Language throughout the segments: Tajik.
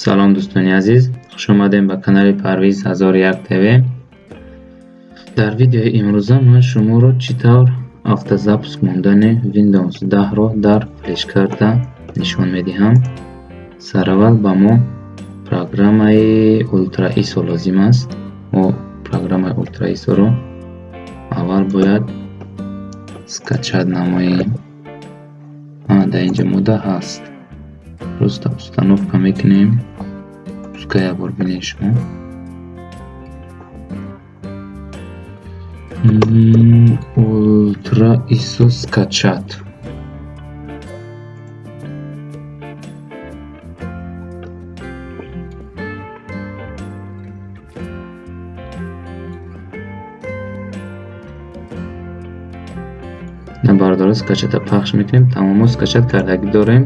Салом дӯстони азиз, хуш омадем ба канали Парвиз 1001 ТВ. Дар видеои имрӯза ман шуморо чӣ тавр автозапуск мондани Windows 10-ро дар флешкарта нишон медиҳам. Сараввал ба мо программаи Ultra ISO лозим аст. Мо программаи Ultra ISO-ро аввал бояд скачать намоем. Дар инҷа мода ҳаст. Просто установка мекунем. Пускай як бор бинед шумо. Ultra ISO скачать. Бардора скачата пахш мекунем. Тамомо скачат кардагӣ дорем.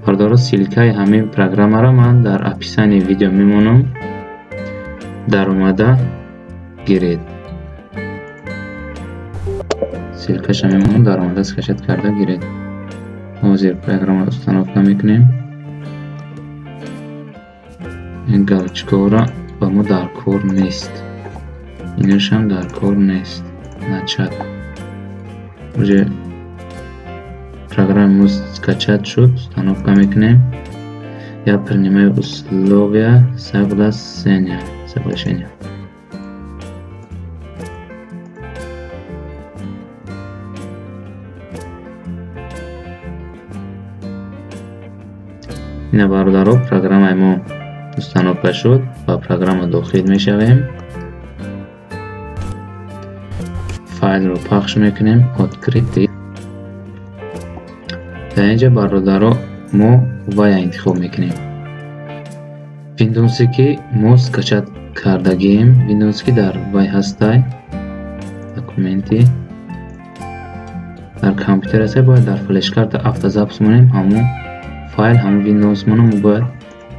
Бардора ссилкаи ҳамин программаро ман дар описании видео мемонам. Даромада гиред. Ссилкаша мемонам, даромада скачат карда гиред. Ҳозир программаро установка мекунем. Ин галочкаҳоро ба мо дар кор нест. Инашам дар кор нест. Начат. Уже программа скачать шуд, установка мекунем. Я принимаю условия соглашения. Ина бародаро, программаи мо установка шуд, ба программа дохил мешавем. Файлро пахш мекунем, открытый. Дар инҷа бародаро мо вая интихоб мекунем. Windows ки мо скачат кардагием, Windows ки дар вай ҳастай, документи дар компютер ҳастай, бояд дар флешкарта автозапис монем, ҳамон файл, ҳамон Windows моно мо бояд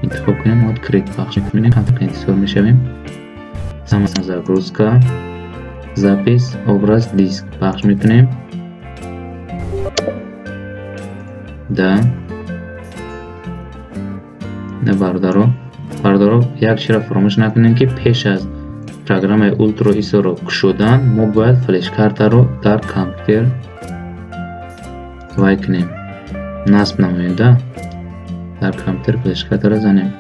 интихоб кунем, открыть пахш мекунем, интизор мешавем. Загрузка, запись, образ, диск пахш мекунем. Да. Не бародаро, як чизро фаромӯш накунем, ки пеш аз программаи Ultra ISO-ро кушодан мо бояд флешкартаро дар компютер вай кунем, насб намоем, да? Дар компютер флешкартаро занем.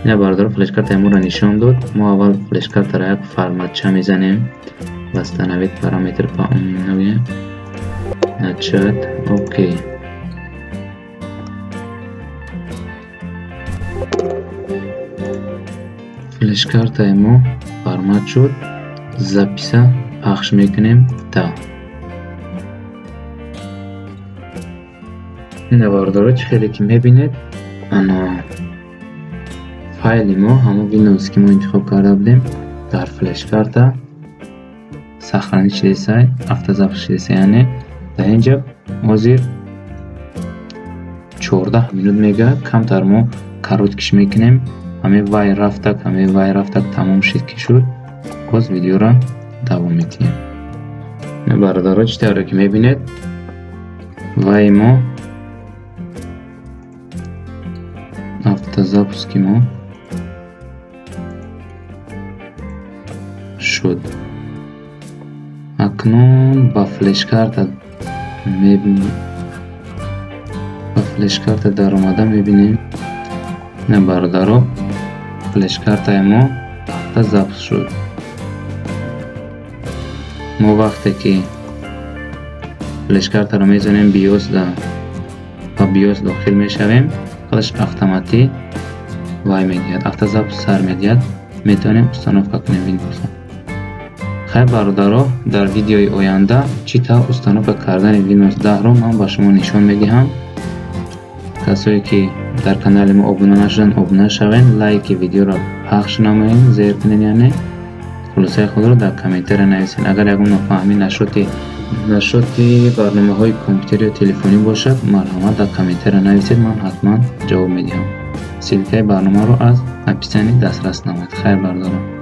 Ина бародаро, флешкартаи моро нишон дод. Мо аввал флешкартаро як форматча мезанем. Восстановить параметр по умному. Начать. Окей. Флешкартаи мо формат шуд. Записа пахш мекунем. Да. Ина бародаро, чӣ хеле ки мебинед, ана файли мо, ҳамон Windows ки мо интихоб карда будем, дар флешкарта сохранить шудесай, автозапись шудесай, яъне дар инҷа ҳозир 14 минут мегӯяд. Камтар мо короткиш мекунем. Ҳамин вай рафтак, ҳамин вай рафтак, тамом шуд ки шуд. Боз видеоро давом медиҳем. Бародаро, чӣ тавре ки мебинед, вай мо автозапуски мо шуд. Акнун ба флешкарта даромада мебинем. Не бародаро, флешкартаи мо автозапус шуд. Мо вақте ки флешкартаро мезанем BIOS ба BIOS дохил мешавем, худаш автоматӣ вай медиҳад, автозапус сар медиҳад, метавонем установка кунем Windows-ро. Хайр бародаро, дар видеои оянда чӣ тавр установка кардани Windows 10-ро ман ба шумо нишон медиҳам. Касое ки дар канали мо обуна нашуданд, обуна шавед, лайки видеоро пахш намоед, зер кунед, яъне хулосаи худро дар комментария нависед. Агар ягон нофаҳмӣ нашоти барномаҳои компютер ё телефонӣ бошад, марҳамат дар комментария нависед, ман ҳатман ҷавоб медиҳам. Ссилкаи барномаро аз описании дастрас намоед. Хайр бародаро.